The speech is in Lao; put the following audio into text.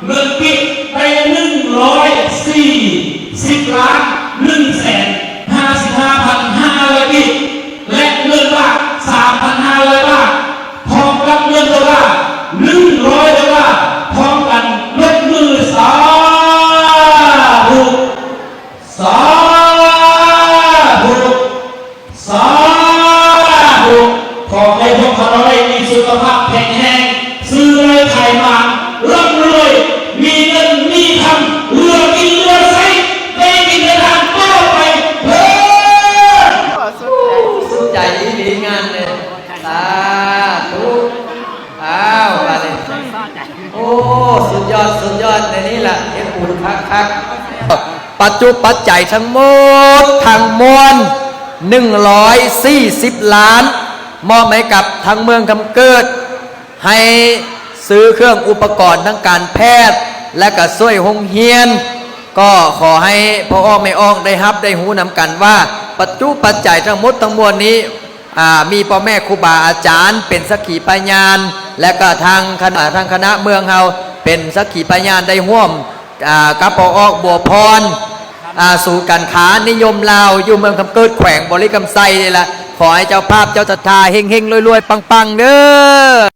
ເງິນກີບໄດ້ໜຶ່ງຮ້ອຍສີ່ສິບລ້ານໜຶ່ງແສນຫ້າສິບຫ້າພັນຫ້າຮ້ອຍກີບ ແລະ ເງິນບາດສາມພັນຫ້າຮ້ອຍບາດ ພ້ອມກັບເງິນໂດລາໜຶ່ງຮ້ອຍໂດລາ ພ້ອມກັນຍົກມື ສາທຸ ສາທຸ ສາທຸ ຂໍໃຫ້ພວກຂ້ານ້ອຍມີສຸຂະພາບແຂງແຮງ, ຊື້ໄດ້ຂາຍໝານ, ລ່ຳລວຍ, ມີເງິນມີຄຳ, ເຫຼືອກິນເຫຼືອໃຊ້, ໄດ້ກິນໄດ້ທານຕໍ່ໄປເທີ້ນ. ສຸດໃຈອີ່ຫຼີງານນີ້. ສາທຸ. ອ້າວ ບາດນີ້ ໂອ້ ສຸດຍອດ ສຸດຍອດ ໃນນີ້ລະເຮັດບຸນຄັກໆ. ປັດຈຸປັດໄຈທັງໝົດທັງມວນ ໜຶ່ງຮ້ອຍສີ່ສິບລ້ານ ມອບໃຫ້ກັບທາງເມືອງຄຳເກີດ ໃຫ້ຊື້ເຄື່ອງອຸປະກອນທາງການແພດ ແລະ ກະຊ່ວຍໂຮງຮຽນ. ກໍຂໍໃຫ້ພໍ່ອອກແມ່ອອກໄດ້ຮັບໄດ້ຮູ້ນຳກັນວ່າ ປັດຈຸປັດໄຈທັງໝົດທັງມວນນີ້ ອ່າ ມີພໍ່ແມ່ຄູບາອາຈານເປັນສັກຂີພະຍານ ແລະ ກໍທາງຄະນະ ທາງຄະນະເມືອງເຮົາເປັນສັກຂີພະຍານ ໄດ້ຮ່ວມ ອ່າ ກັບພໍ່ອອກບົວພອນ ອ່າ ສູນການຄ້ານິຍົມລາວ ຢູ່ເມືອງຄຳເກີດ ແຂວງບໍລິຄຳໄຊນີ້ລະ. ຂໍໃຫ້ເຈົ້າພາບເຈົ້າສັດທາເຮັງໆ ລວຍໆ ປັງໆ ເດີ.